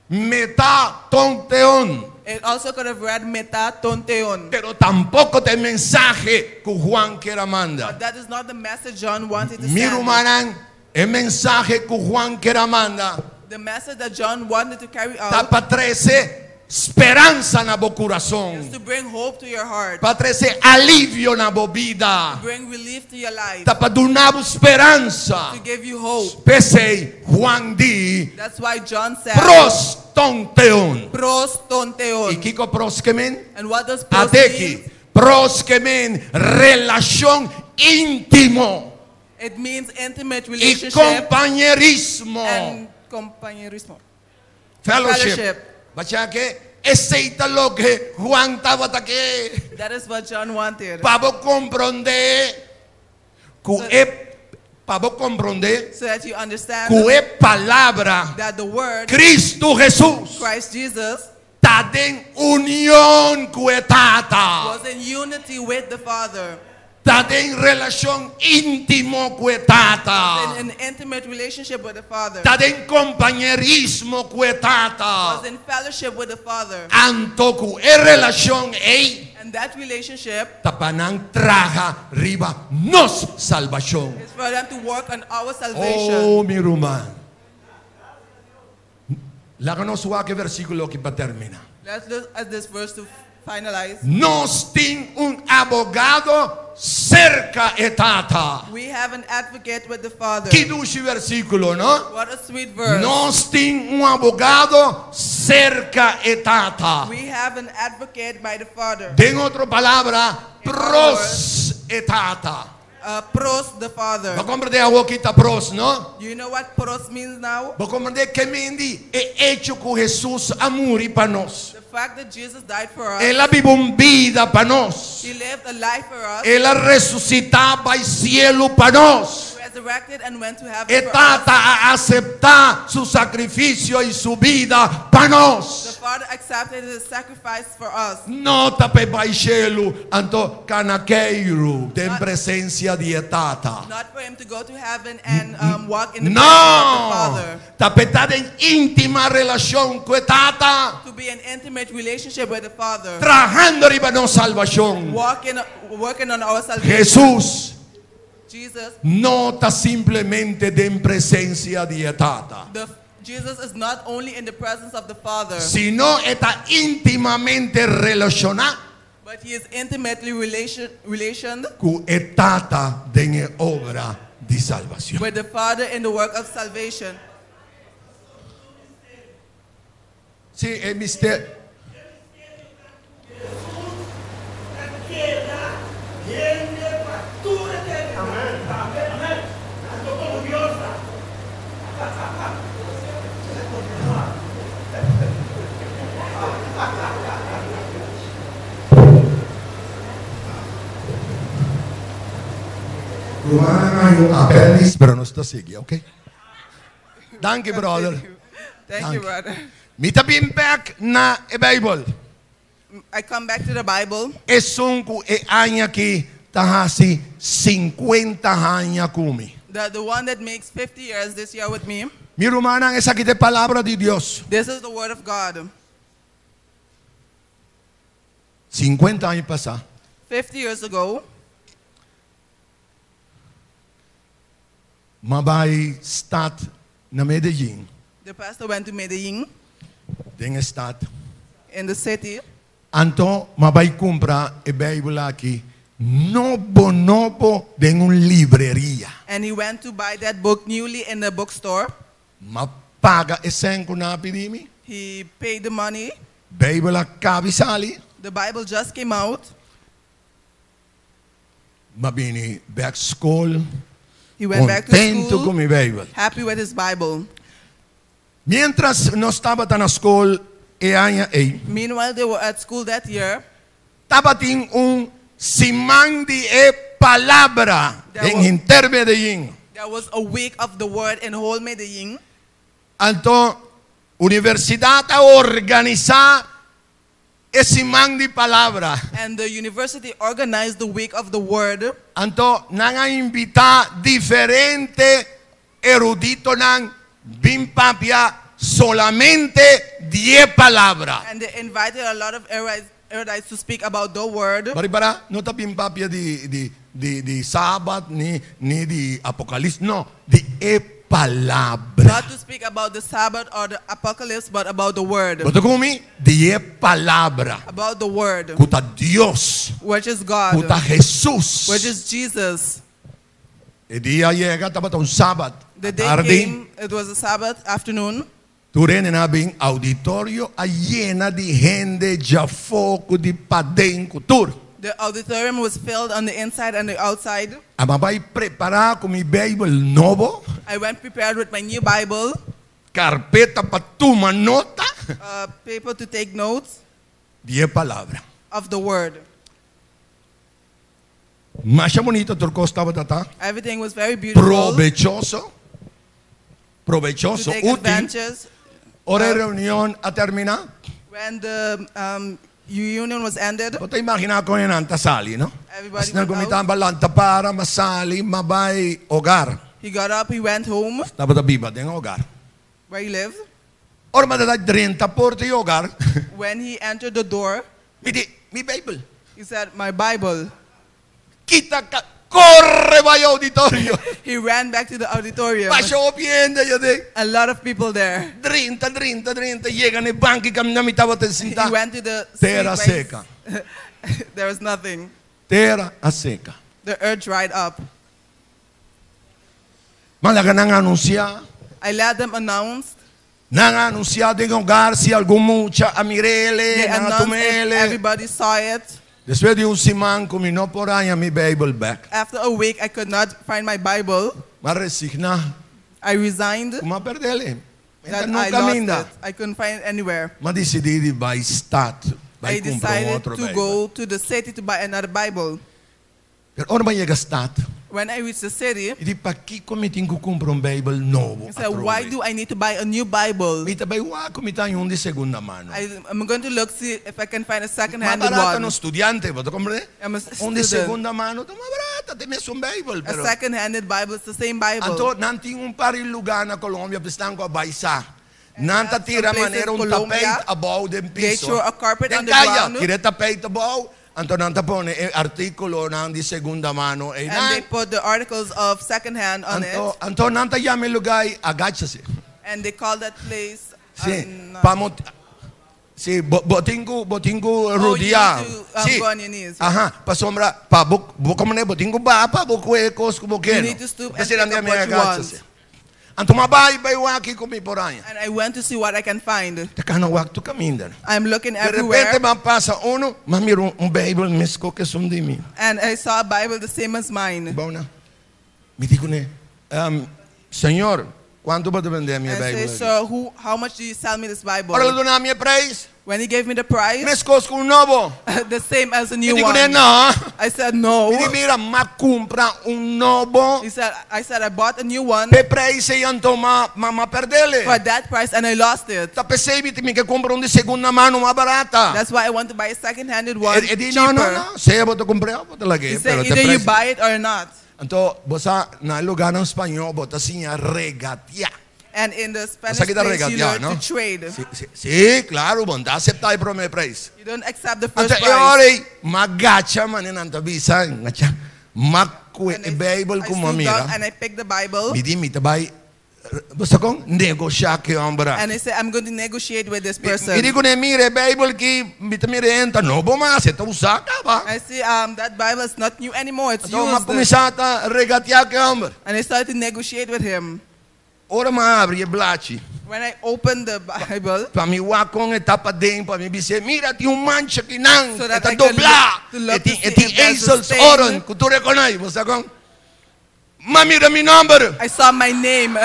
meta tonteon. It also could have read meta tonteon. Pero tampoko ta e mensahe ku Juan kier a manda. But that is not the message John wanted to Mi send. rumannan, e mensahe ku Juan kier a manda The message that John wanted to carry ta out pa trese speransa na bo Is kurason. to bring hope to your heart. Pa trese alivio na bo bida. Bring relief to your life. Ta pa duna bo speransa. To give you hope. P'esei Juan di That's why John said, pros ton theon. Pros ton I theon. kiko pros ke men? And what does pros At'é aki. mean? Pros ke men relashon íntimo. It means intimate I relationship kompañerismo. and compañerismo. Fellowship. Fellowship. Bacha ke esei ta loke Juan tabata ke. That is what John wanted. Pa bo komprondé ku e pa bo komprondé So that you understand ku e palabra that the word Kristu Hesus Christ Jesus ta den union ku e Tata. was in unity with the Father. Ta den relashon íntimo ku e Tata. In an intimate relationship with the Father. Ta den kompañerismo ku e Tata. Was in fellowship with the Father. Anto ku e relashon ei And that relationship ta pa nan traha riba nos salbashon. is for them to work on our salvation. Oh, mi ruman. Laga nos wak e versíkulo aki pa terminá. Let's look at this verse to finalize. Nos tin un abogado serka e Tata. We have an advocate with the Father. Ki dushi versíkulo, no? What a sweet verse. Nos tin un abogado serka e Tata. We have an advocate by the Father. Den otro palabra, pros e Tata. Pros the Father. Bo a komprondé awor kiko ta pros, no? You know what pros means now? Bo a komprondé ke men di e echo ku Hesus a muri pa nos. The fact that Jesus died for us. El a biba un bida pa nos. He lived a life for us. El a resusitá bai sielu pa nos. Resurrected and went to heaven E for us. Tata a aseptá su sakrifisio i su bida pa The nos. Father accepted his sacrifice for us. No ta p'e bai shelu, anto kana keiru den presensia di e Tata. Not for him to go to heaven and um, walk in the No! presence of the Father. Ta p'e ta den íntima relashon ku e Tata, To be in intimate relationship with the Father. trahando riba nos salbashon. Walking, working on our salvation. Hesus Jesus, no ta simplemente den presensia di e Tata, the, Jesus is not only in the presence of the Father, sino e ta íntimamente relashoná but he is intimately relation, relationed ku e Tata den e obra di salbashon. with the Father in the work of salvation. Sí, e misterio. Pero nos ta sigui, ok? Danki, brother. Thank you, Danki. brother. Mi ta bin bèk na e Beibel. I come back to the Bible. Esun ku e aña aki ta hasi 50 aña ku mi. The, the one that makes 50 years this year with me. Mi rumannan, esaki ta e palabra di Dios. This is the word of God. 50 aña pasá. 50 years ago, M'a bai stat na Medellín. the pastor went to Medellin Den e stat. in the city. Anto, m'a bai kumpra e Beibel aki nobo nobo den un libreria. And he went to buy that book newly in the bookstore. M'a paga e sèn ku nan a pidi mi. He paid the money. Beibel a kaba di sali. The Bible just came out. M'a bini bèk skol. He went back to Kontentu ku school, mi Beibel. happy with his Bible. Miéntras nos tabata na skol e aña ei. Meanwhile, they were at school that year. Tabatin un siman di e palabra den henter Medellín. There was a week of the word in whole Medellin. Anto universidat a organisá e siman di palabra. And the university organized the week of the word. Anto nan a invitá diferente eruditonan bin papia solamente di e palabra. And they invited a lot of erudites, erudites to speak about the word. Bo a ripará, no ta bin papia di, di, di, di Sabat ni, ni di Apocalipsis, no, di e Palabra. Not to speak about the Sabbath or the apocalypse, but about the word. Bo ta ku mi? Di e Palabra. About the word. Ku ta Dios. Which is God. Ku ta Jesus. Which is Jesus. E dia a yega, tabata un Sabat The day atardi. came, it was a Sabbath afternoon. Tur hende nan a bin, auditorio a yena di hende djafó ku di paden ku tur. The auditorium was filled on the inside and the outside. Aba bai prepará ku mi Beibel nobo. I went prepared with my new Bible. Karpeta pa tuma nota. Paper to take notes. Di e palabra. Of the word. Masha bunita tur kos tabata ta. Everything was very beautiful. Probechoso. Probechoso, To take útil. advantage. Ora e reunion a terminá. When the um, reunion was ended. Bo ta imaginá kon e nan ta sali, no? Everybody Asina went ku mi out. tamba lanta para, m'a sali, m'a bai hogar. He got up, he went home. Tabata biba den hogar. Where he lived. Ora m'a ta drenta porta di hogar. When he entered the door. Mi di, Mi Beibel. He said, My Bible. Kita ka, korre bai auditorio. He ran back to the auditorium. Basha hopi hende ya den. A lot of people there. Drenta, drenta, drenta, yega na e banki kaminda mi tabata sinta. He went to the Tera seat seka. where there was nothing. Tera a seka. The earth dried up. M'a laga nan anunsiá. I let them announce. Nan a anunsiá den hogar si algun mucha a mir'ele, They nan a announced if tum'ele. everybody saw it. Despues di un siman ku mi no por haña mi Beibel bèk. After a week, I could not find my Bible. M'a resigná. I resigned. Ku m'a pèrdele. Mi ta That no I lost kaminda. it. I couldn't find it anywhere. M'a disidí di bai stat, bai I kumpra un decided otro to Beibel. go to the city to buy another Bible. Pero ora m'a yega stat. When I reached the city, Mi di, Pakiko mi tin ku kumpra un Beibel nobo I said, Why atrobe? do I need to buy a new Bible? Mi ta bai wak ku mi ta haña un di segunda mano. I, I'm going to look see if I can find a Mas second-handed barata one. no studiante, bo ta komprende? I'm a Un di student. segunda mano ta mas barata, te mesun Beibel, A pero second-handed Bible is the same Bible. Anto nan tin un par di lugá na Colombia pesnan ku a bai sa. Nan ta Some tira places manera un Colombia, tapeit abou den they piso. throw a carpet Den on the kaya, ground. tira e tapeit abou. Anto nan ta pone e artíkulonan di segunda mano And einan. they put the articles of second hand on Anto, it. anto nan ta yama e lugá ei agáchase. And they call that place. Sí, um, pa mot Sí, bo, bo tin ku, bo tin ku Oh, you rudiá. need to, um, Sí. go on your knees. Aha, pasobra pa bo, bo komo ne, bo tin ku baha pa bo kue kos ku bo You ke. need to stoop and P'esei nan pick ta up yama what you want. agáchase. Anto m'a bai bai wak kiko mi por haña. And I went to see what I can find. Ta kana wak tur kaminda. I'm looking De everywhere. repente m'a pasa uno, m'a mira un, un Bijbel mesko ku esun di mi. And I saw a Bible the same as mine. Bona. Mi di kuné, um, Señor, kuantu bo ta bende mi I say, Bijbel aki? sir, who, how much do you sell me this Bible? Ora el a duna mi e prijs. When he gave me the price, Meskos ku un nobo. the same as a new Mi di kuné one. no. I said no. Mi di mira, m'a kumpra un nobo. He said, I said I bought a new one. P'e prijs ei anto m'a m'a m'a pèrdele. For that price and I lost it. Ta p'esei mi mi ke kumpra un di segunda mano mas barata. That's why I want to buy a second-handed one. E, e di no, no, cheaper. no. Sea bo ta kumpr'é òf bo ta lag'é. He said Pero te either you prijs. buy it or not. Anto bo sa na e lugánan spañó bo ta siña regateá. And in the Spanish Bo sa ki ta place you regateá, learn no? to trade. Si, si, si, claro, bo no ta aseptá e promé prijs. You don't accept the first Anto e price. ora ei, m'a gacha manera nan ta bisa, ngacha, m'a kue And e I, Bijbel I ku m'a stood mira. up and I picked the Bible. Mi di mi ta bai, bo sa kon? Negoshá ku e hòmber aki. And I said, I'm going to negotiate with this person. Mi di kuné, mira e Bijbel ki mi ta mira e ta nobo mas, e ta usá kaba. I see um, that Bible is not new anymore, it's Anto m'a used. kuminsá ta regateá ku e hòmber. And I started to negotiate with him. Ora m'a abri e blachi. When I opened the Bible, Pa mi wak kon e ta paden, pa mi bis'é, mira, tin un mancha akinan, So e that ta I can doblá, look, to look e tin, to e see tin if there's a ezels stain. oren, ku tur e konai, bo sa kon? M'a mira mi nòmber. I saw my name.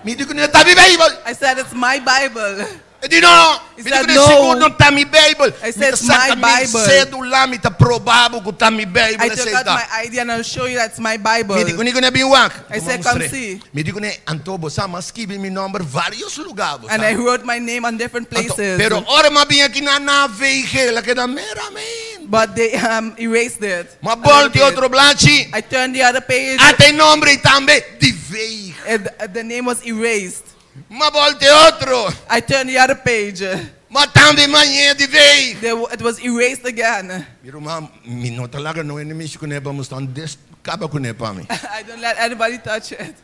Mi di ku ne, ta mi Beibel. I said, it's my Bible. E di no, He mi di said, ku ne, no. sigur no ta mi Beibel. I Mi said, ta it's my saka mi Bible. sédula, mi ta proba bo ku ta mi Beibel. I took out Esei ta. my ID and I'll show you that's my Bible. Mi di ku ne, bin wak. I said, come see. Mi di ku ne, anto bo sa, m'a skibi mi nòmber vários lugá, bo And sa. I wrote my name on different Anto, places. pero ora m'a bin aki nan a veeg, el a keda meramente. But they um, erased it. M'a A bòlta little bit. otro blachi. I turned the other page. Ata e nòmber ei tambe di veeg. It, the name was erased. M'a bòlta otro. I turned the other page. Ma tambe m'a hañ'é di veeg. They, it was erased again. Mi ruman, mi no ta laga no hende mishi kuné pa mustra un des kaba kuné pa mi. I don't let anybody touch it.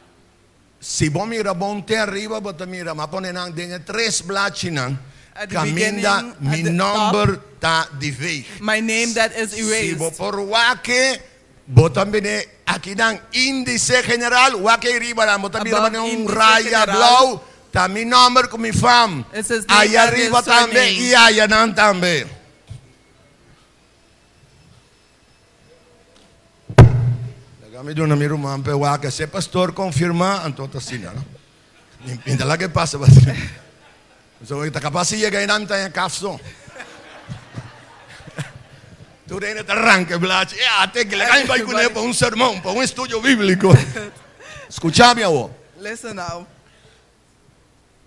Si bo mira bon te ariba bo ta mira m'a pone nan den e tres blachinan At the kaminda beginning, at mi the top, nòmber ta di veeg. my name that is Si erased. bo por wak e, bo ta bini akinan Índice General, wak ei riba nan bo ta mira Above manera un Índice raya General. blou, ta mi nòmber ku mi fam. It says name Aya and his riba tambe surname. i ayanan tambe. Laga mi duna mi ruman p'e wak, si e pastor konfirmá, anto ta asina, no? Mi ta laga e pasa pastor. Pasobra ta kapas si yega einan mi ta haña kaf so. Tur hende ta ranka e blachi. E ate ki laga mi bai kuné pa un sermon, pa un estudio bíbliko. Skucha mi awor. Listen now.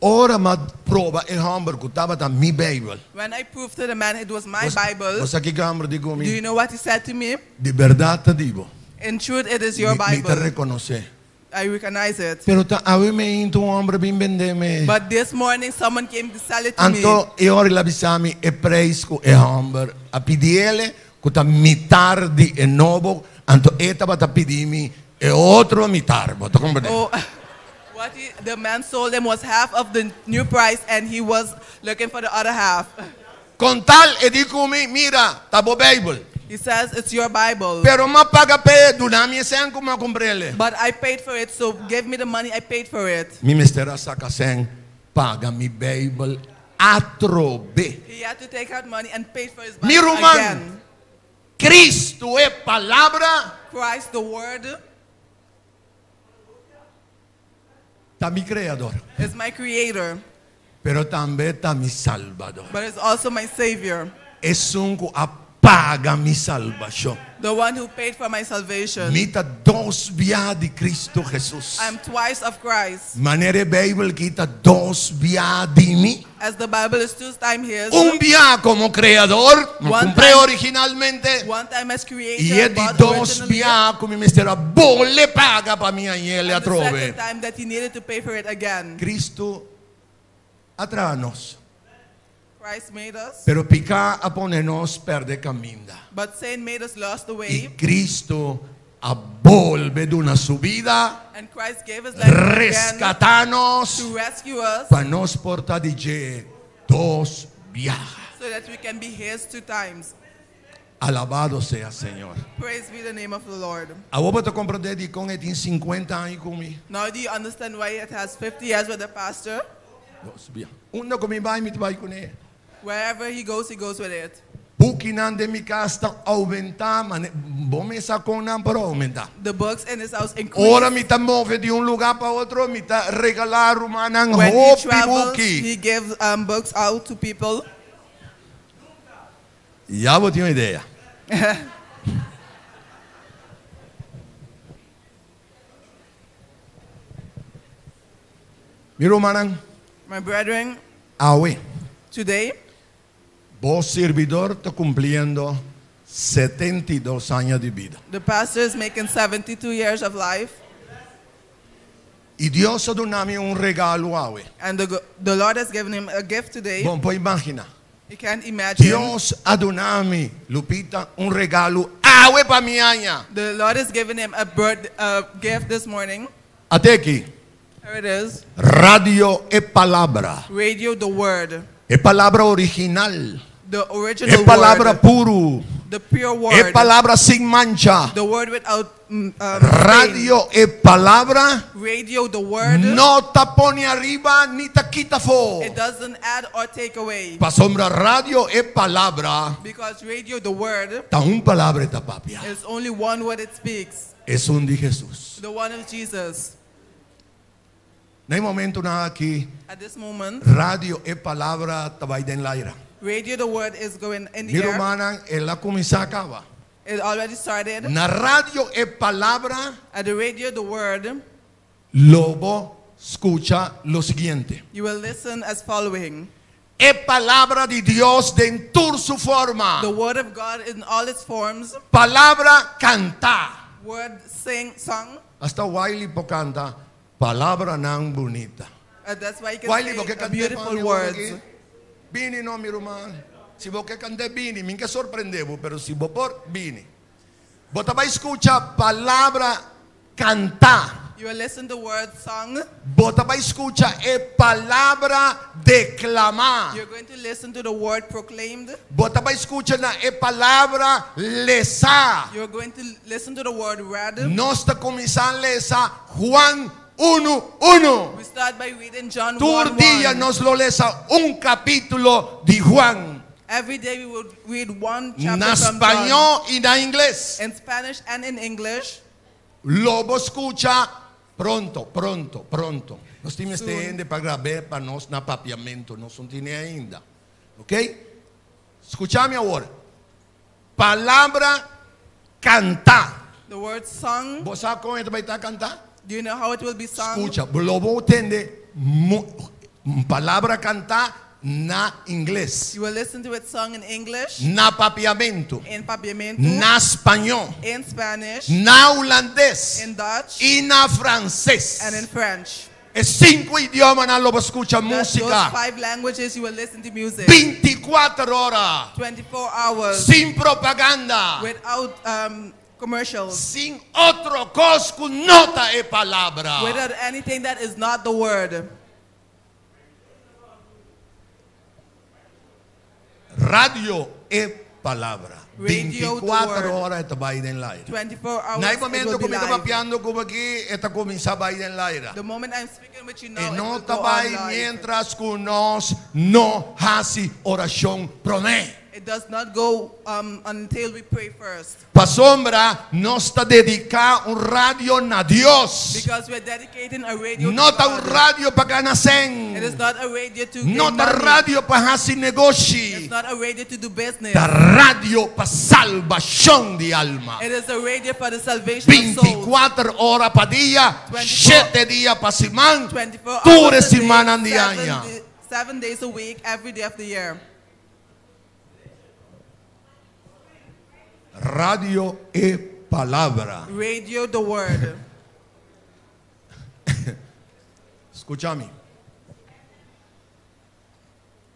Ora m'a proba e hòmber ku tabata mi Beibel. When I proved to the man it was my Bible. Bo sa kiko e hòmber di ku mi? Do you know what he said to me? Di bèrdat ta di bo. In truth it is your Mi ta Bible. rekonosé. I recognize it. Pero ta awe meinta un hòmber bin bendé mi. But this morning someone came to sell it to me. Anto e ora el a bisa mi e preis ku e hòmber a pidi el, ku ta mitar di e nobo, anto e tabata pidi mi e otro mitar. Bo ta komprendé? Oh, what he, the man sold him was half of the new price and he was looking for the other half. Kon tal e di ku mi, Mira, ta bo Beibel. He says, It's your Bible. Pero m'a paga p'e, duna mi e sèn ku m'a kumpr'el. But I paid for it, so give me the money I paid for it. Mi mester a saka sèn paga mi Beibel atrobe. He had to take out money and paid for his Mi Bible ruman, again. Cristo e Palabra. Christ the Word. Ta mi Creador. Is my Creator. Pero tambe ta mi Salbador. But is also my Savior. Esun cu a paga mi salbacion. The one who paid for my salvation. Mi ta dos bia di Cristo Jesus. I'm twice of Christ. Manera e Bijbel ki ta dos bia di mi. As the Bible is two time his. Un bia como Creador, mi One cumpr'é time, originalmente. one time as Creator, I e di bought dos originally. bia cu mi mester a bole paga pa mi hañ'el And the atrobe. second time that he needed to pay for it again. Cristo a traha nos. Christ made us. Pero piká a pone nos pèrdè kaminda. But sin made us lost the I way. Cristo a bolbe duna su bida, And Christ gave his life again reskatá nos, to rescue us pa nos por ta di dje dos biaha. so that we can be his two times. Alabado sea Señor. Praise be the name of the Lord. Awor bo ta komprendé dikon e tin sinkuenta aña ku mi? Now do you understand why it has 50 years with the pastor? Dos bia. Unda ku mi bai, mi ta bai kuné. Wherever he goes, he goes with it. Bukinan den mi kas ta oumentá, mane bo mesa kon nan por oumentá. The books in his house increase. Ora mi ta move di un lugá pa otro, mi ta regalá rumannan When he hopi travels, buki. he gives um, books out to people. Ya bo tin un idea. Mi rumannan, My brethren, awe. Today. Bo sirbidor ta cumpliendo 72 aña di bida. The pastor is making 72 years of life. Y Dios a duna mi un regalo awe. And the, the Lord has given him a gift today. Bon por imagina. You can't imagine. Dios a duna mi, Lupita, un regalo awe pa mi aña. The Lord has given him a birth, a gift this morning. At'e aki. Here it is. Radio e Palabra. Radio the Word. E palabra original. The original E palabra word. puru. The pure word. E palabra sin mancha. The word without mm, um, Radio e palabra. stain. Radio the word. No ta pone ariba ni ta kita afó. It doesn't add or take away. Pasobra radio e palabra. Because radio the word Ta un palabra e ta papia. is only one word it speaks. Esun di Jesus. The one of Jesus. Na e momentonan aki, At this moment, Radio e Palabra ta bai den laira. Radio the Word is going in the Mi air. rumannan, el a kuminsá kaba. It already started. Na Radio e Palabra, At the Radio the Word, lo bo skucha lo siguiente. you will listen as following. E Palabra di Dios den tur su forma. The Word of God in all its forms. Palabra kantá. Word sing, sung. Hasta Wiley por kanta palabranan bunita. Uh, that's why you can Wiley, say bo ke uh, kant'é beautiful pa mi words. aki? Bini no, mi ruman. Si bo ke kant'é, bini. Mi ke sorprendé bo, pero si bo por, bini. Bo ta bai skucha palabra kantá. You will listen to words sung. Bo ta bai skucha e palabra deklamá. You're going to listen to the word proclaimed. Bo ta bai skucha na e palabra lesá. You're going to listen to the word read. Nos ta kuminsá lesa Juan unu unu. We start by reading John Tur 1 dia 1. nos lo lesa un kapítulo di Juan. Every day we will read one chapter Na from John. spañó i na ingles. In Spanish and in English. Lo bo skucha pronto, pronto, pronto. Nos tin Soon. hende pa grab'é pa nos na papiamentu. Nos no tin ainda. Ok? Skucha mi awor. Palabra kantá. The word sung. Bo sa kon e ta bai ta kantá? Do you know how it will be sung? Skucha, lo bo tende palabra kantá na ingles, You will listen to it sung in English, na papiamentu, in Papiamento, na spañó, in Spanish, na hulandes in Dutch, i na franses. and in French. E sinku idiomanan lo bo skucha That those músika five languages you will listen to music. 24 ora, 24 hours sin propaganda, without commercials, sin otro kos ku no ta e palabra. without anything that is not the word. Radio e palabra. Radio the 24 word. ora e ta bai den laira. 24 hours Na e it momento will ku be mi ta live. papiando ku bo aki, e ta kuminsá bai den laira. The moment I'm speaking with you now, E it no will ta go bai on live. mientras ku nos no hasi orashon promé. It does not go until we pray first. Pasobra nos ta dediká un radio na Dios. Because we're dedicating a radio No to ta un God. radio pa gana It is sèn. not a radio to No gain ta money. radio pa hasi negoshi. It's not a radio to do business. Ta radio pa salbashon di alma. It is a radio for the salvation of souls. 24 ora pa dia, 24 7 dia pa siman, 24 tur hours a day, simannan di aña. 7 days a week, every day of the year. Radio e palabra. Radio the word. Skucha mi.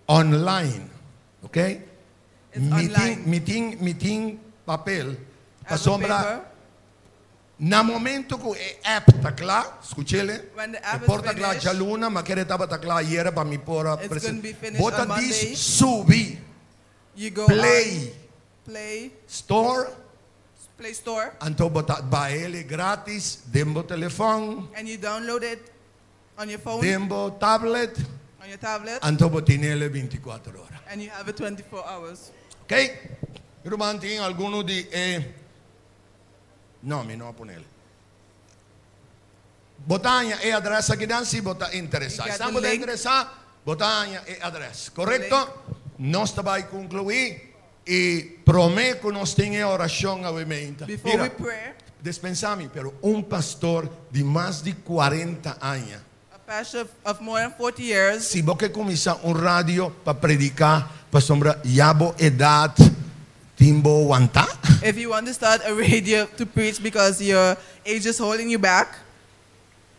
Online, ok? It's online. Mi tin, mi tin papel. I Pa have a sombra, paper. na momento ku e app ta kla, skuch'é. When the app E is por ta kla finished, djaluna, m'a kere tabata kla ayera pa mi por a It's present. gonna be finished Bo ta on Monday. djis subi, You go Play. on Play Store, Play Store, anto bo ta bah'é gratis, den bo telefòn, and you download it on your phone, den bo tablet, on your tablet, anto bo tin'é 24 ora. and you have it 24 hours. Ok? Ruman tin algun di e No, mi no a pon'é. Bo ta haña e adrès akinan si bo ta interesá. You got Está the bo ta link. interesá? Bo ta haña e adrès. Korekto? Nos ta bai konkluí i promé ku nos tin orashon obviamente. Before Mira, we pray, dispensá mi, pero un pastor di mas di 40 aña. a pastor of more than 40 years, Si bo ke kuminsá un radio pa prediká, pasobra ya bo edat tin bo wantá. if you want to start a radio to preach because your age is holding you back,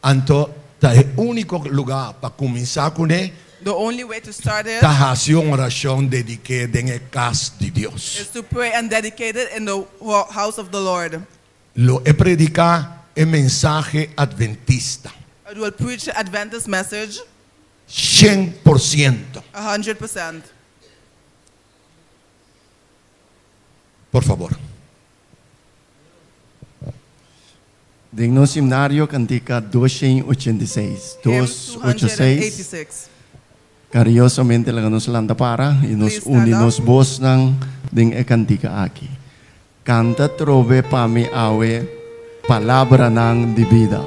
Anto ta e úniko lugá pa kuminsá kuné the only way to start it ta hasi un orashon dedik'é den e kas di Dios. is to pray and dedicate it in the house of the Lord. Lo e prediká e mensahe atventista. It will preach the Adventist message 100%. 100%. Por fabor. Den nos himnario kantika 286. Hymn 286. 286. Kariñosamente laga nos lanta para i nos Please stand uni up. nos bosnan den e kantika aki. Kanta trobe pa mi awe palabranan di bida.